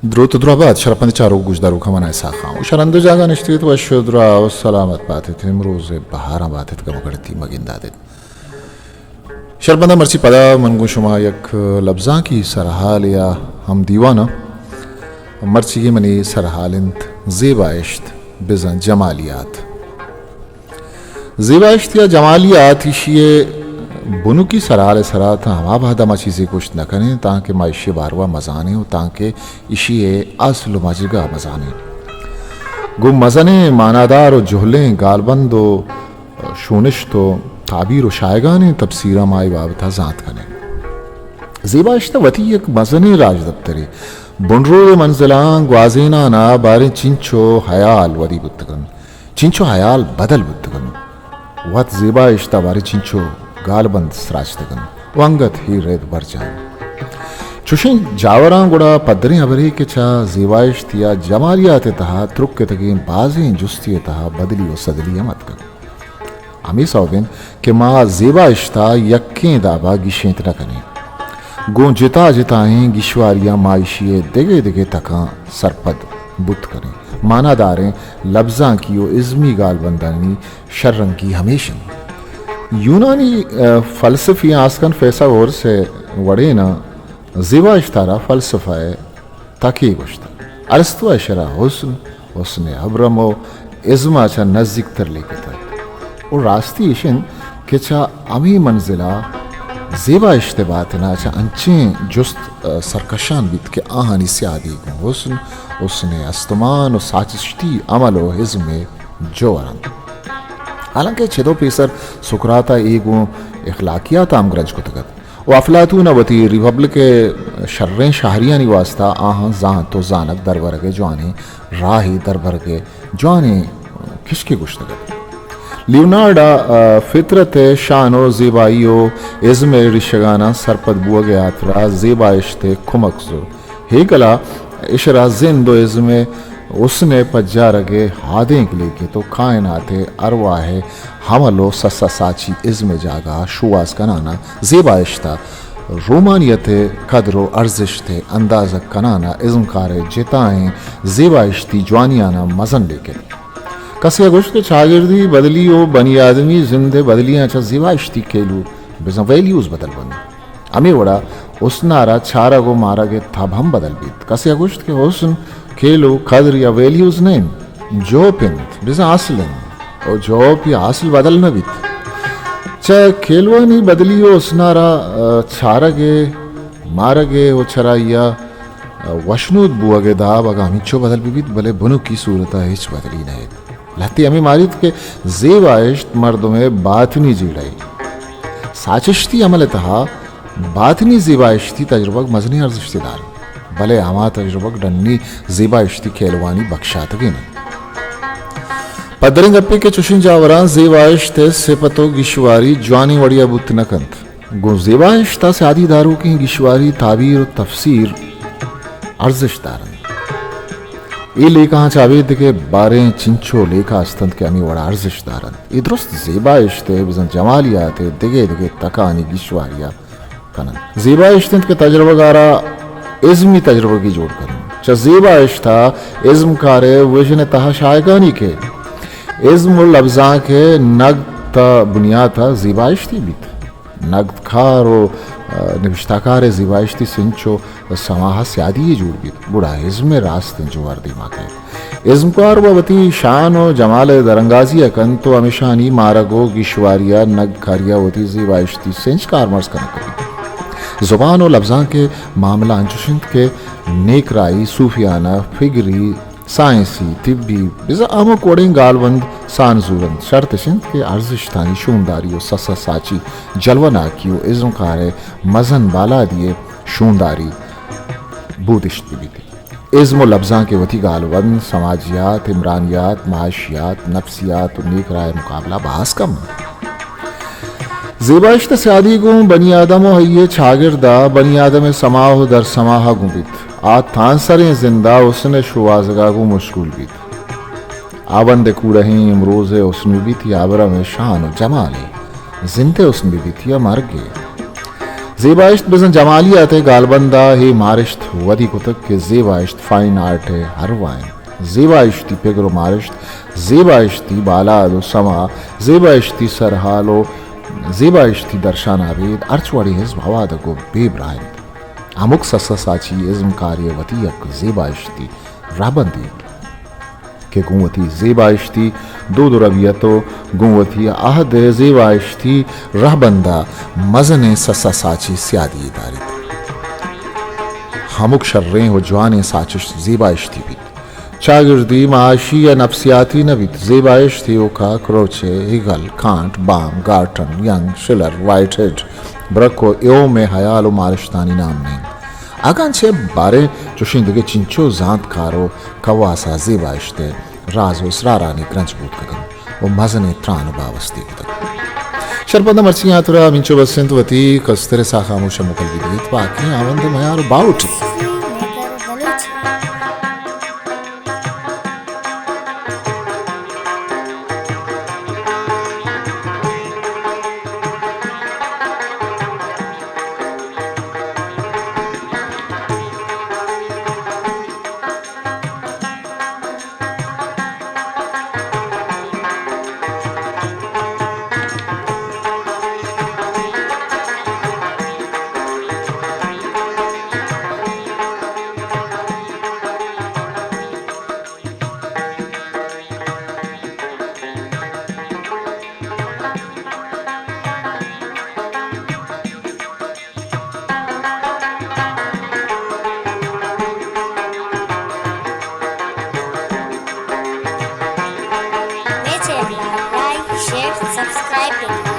دروت ءُ دراہ بات، شرپند چاروک گوشداروکاں، من اسحاق خان ءُ شرند جاگہ نشتگیت، وش ءُ دراہ ءُ سلامت باتیت، امروز بہاراں باتیت، گم گڑتی مگنداتیت۔ شرپنداں، مرچی پدا من گوں شما یک لبزانکی سرحالے ءَ ہم دیواناں۔ مرچی منی سرحال انت زیبائشت بزاں جمالیات۔ زیبائشت یا جمالیات، ایشی ءِ بنکی سرحال ءِ سرا تاں ہما وہدا ما چیزے گوشت نہ کنیں تانکہ ما ایشی ءِ باروا مزانیں ءُ تانکہ ایشی ءِ اصل ءُ مجگا مزانیں۔ گوں مزنیں مانادار ءُ جہلیں گالبند ءُ شونشت ءُ تعبیر ءُ شایگانیں تبصیراں ما اے بابت ءَ زانت کنیں۔ زیبائشت ءِ وتی یک مزنیں راجدپترے۔ بنروئے منزلاں گوازینان ءَ باریں چنچو ہیال ودی بوتگ انت، چنچو ہیال بدل بوتگ انت، وت زیبائشت ءَ باریں چنچو گالبند سراچتگ انت ءُ انگت اے رد برجاہ انت۔ چوشیں جاوراں گڑا پدریں ہبرے کہ چہ زیبائشت یا جمالیات ءِ تہا ترکتگیں بازیں جستی ءِ تہا بدلی ءُ سدلی ہم اتکگ۔ ہمے سوب انت کہ ما زیبائشت ءَ یکیں دابا گیشینت نہ کنیں۔ گوں جتا جتائیں گیشواریاں ما ایشی ءِ دگہ دگہ تکاں سرپد بوت کنیں۔ ماناداریں لبزانکی ءُ ازمی گالبندانی شررنگی ہمیش انت۔ یونانی، ءَ، فلسفی آسکن فیثاغورث ءِ وڑیناں زیبائشت ءَ را فلسفہ ءِ تکے گوشتگ۔ ارسطو ءَ اشرا حسن، حسن ابرم ءُ ازم ءَ چہ نزیک تر لیکتگ۔ ءُ راستی ایش انت کہ چہ ہمے منزل ءَ زیبائشت ءِ باتن ءَ چہ انچیں جست، ءَ، سرکشان بیت کہ آہانی سیادی گوں حسن، حسن استمان ءُ ساچشتی عمل ءُ ازم ءِ جوہر انت۔ حالانکہ چدو پیسر سقراط ءَ اے گوں اخلاقیات ءَ ہمگرنچ کتگ ات۔ ءُ افلاطون ءَ وتی ریپبلک ءِ شریں شاعریانی واستا آہاں زانت ءُ زانگ دربرگ ءِ جوانیں راہے، دربرگ ءِ جوانیں کشکے گوشتگ ات۔ لیونارڈ ءَ، ءَ، فطرت ءِ شان ءُ زیبائی ءُ ازم ءِ ریشگاناں سرپد بوگ ءِ ہاترا زیبائشت ءِ کمک زرت۔ ہیگل ءَ اشرا زند ءُ ازم ءِ حسن ءِ پجارگ ءِ ہادینک لیکت ءُ کائنات ءِ ارواہ ءِ حمل ءُ سسا ساچی ازم ءِ جاگہ ءَ شوہاز کنان ءَ زیبائشت ءَ رومانیت ءِ قدر ءُ ارزشت ءِ اندازگ کنان ءَ ازمکار ءِ جتائیں زیبائشتی جوانیان ءَ مزن لیکت۔ کسے ءَ گوشت کہ چاگردی بدلی ءُ بنی آدمی زند ءِ بدلیاں چہ زیبائشتی کیلو بزاں ویلیوز بدل بنت۔ ہمے وڑا حسن ءَ را چارگ ءُ مارگ ءِ تب ہم بدل بیت۔ کسے ءَ گوشت کہ حسن کیلو، قدر یا ویلیوز نہ انت، جہپ انت، بزاں اصل انت، ءُ جہپ یا اصل بدل نہ بیت۔ چہ کیلوانی بدلی ءُ حسن ءَ را، ءَ، چارگ ءِ، مارگ ءِ ءُ چرائی ءَ، ءَ، وشنود بوگ ءِ داب اگاں ہمینچو بدل بہ بیت، بلے بنکی صورت ءَ ہچ بدلی نہ انت۔ لہتے ہمے ماریت کہ زیبائشت مردم ءِ باطنی جیڑہ ءِ۔ ساچشتی عمل ءِ تہا باطنی زیبائشتی تجربگ مزنیں ارزشتے دار انت، بلے ہما تجربگ ڈنی زیبائشتی کیلوانی بکشاتگیں انت۔ پدریں گپے کہ چشیں جاوراں زیبائشت ءِ سپت ءُ گیشواری جوانیں وڑیا بوت نہ کنت۔ گوں زیبائشت ءَ سیادی داروکیں گیشواری، تعبیر ءُ تفسیر ارزشت دار انت۔ اے لیکہاں چہ ابید دگہ باریں چنچو لیکہ است انت کہ ہمے وڑا ارزشت دار انت۔ اے درست زیبائشت ءِ بزاں جمالیات ءِ دگہ دگہ تکانی گیشواری ءَ کن انت۔ زیبائشت انت کہ تجربگ ءَ را ازمی تجربگے جوڑ کن انت۔ چہ زیبائشت ءَ ازمکار ءِ وژن ءِ تہا شاہگانی کیت۔ ازم ءُ لبزانک ءِ نگد ءِ بنیات ءَ زیبائشتی بیت۔ نگدکار ءُ، ءَ، نبشتہ کار ءِ زیبائشتی سنچ ءُ سماہ ءَ سیادی یے جوڑ بیت، گڑا ازم ءِ راستیں جوہر دیما کئیت۔ ازمکار وَ وتی شان ءُ جمال ءِ درانگازی ءَ کنت ءُ ہمیشانی مارگ ءُ گیشواری ءَ نگدکاری ءَ وتی زیبائشتی سنچ کارمرز کنگ بیت۔ زبان ءُ لبزانک ءِ معاملہ انچش انت کہ نیکراہی، صوفیانہ، فگری، سائنسی، طبی، بزاں ہمک وڑیں گالبند سان زور انت۔ شرط اش انت کہ ارزشتانی شونداری ءُ سسا ساچی، جلوہ ناکی ءُ ازمکار ءِ مزن بالادی ءِ شونداری بودشت بہ بیت۔ ازم ءُ لبزانک ءِ وتی گالبند، سماجیات، عمرانیات، معاشیات، نفسیات ءُ نیکراہ ءِ مقابلہ باز کم انت۔ زیبائشت ءِ سیادی گوں بنی آدم ءُ آئی ءِ چاگرد ءَ، بنی آدم ءِ سماہ ءُ درسماہ ءَ گوں بیت۔ آ تانسریں زند ءَ حسن ءِ شوہازگ ءَ گوں مشغول بیت۔ آ بند ءِ کوڑہیں امروز ءِ حسن بہ بیت یا ابرم ءِ شان ءُ جمال ءِ، زند ءِ حسن بہ بیت یا مرگ ءِ۔ زیبائشت بزاں جمالیات ءِ گالبند ءَ اے مارشت ودی کتگ کہ زیبائشت فائن آرٹ ءِ ارواہ انت۔ زیبائشتی پگر و مارشت، زیبائشتی بالاد و سما، زیبائشتی سرحال و زیبائشتی درشان ءَ ابید ہرچ وڑیں ازم ہوادگ و بے براہ انت۔ ہمک سسا ساچی ازمکارے ءِ وتی یک زیبائشتی رہبندے کہ گوں وتی زیبائشتی دود و ربیت و گوں وتی عہد ءِ زیبائشتی رہبند ءَ مزنیں سسا ساچی سیادی یے داریت۔ ہمک شریں و جوانیں ساچش زیبائشتی بیت۔ چاگردی، معاشی یا نفسیاتی نہ بیت۔ زیبائشت ایوکا، کروچے، ہیگل، کانٹ، بام، گارٹن، ینگ، شلر، وائٹ ہیڈ، برک و ایوم ءِ ہیال و مارشتانی نام نہ انت۔ اگاں چہ باریں چوشیں دگہ چنچو زانتکار و کواس ءَ زیبائشت ءِ راز و اسرارانی گرنچ بوتکگ انت و مزنیں تران و باوستی کتگ۔ شرپد، مرچی آں ترا ہمینچو بس انت، وتی کستر ءِ ساہ ءَ ہموش ءَ مکل بہ بیت۔ باقی آوند ءِ میار و باہوٹ۔ میرے چینل ءَ لائک، شیئر، سبسکرائب بہ کن۔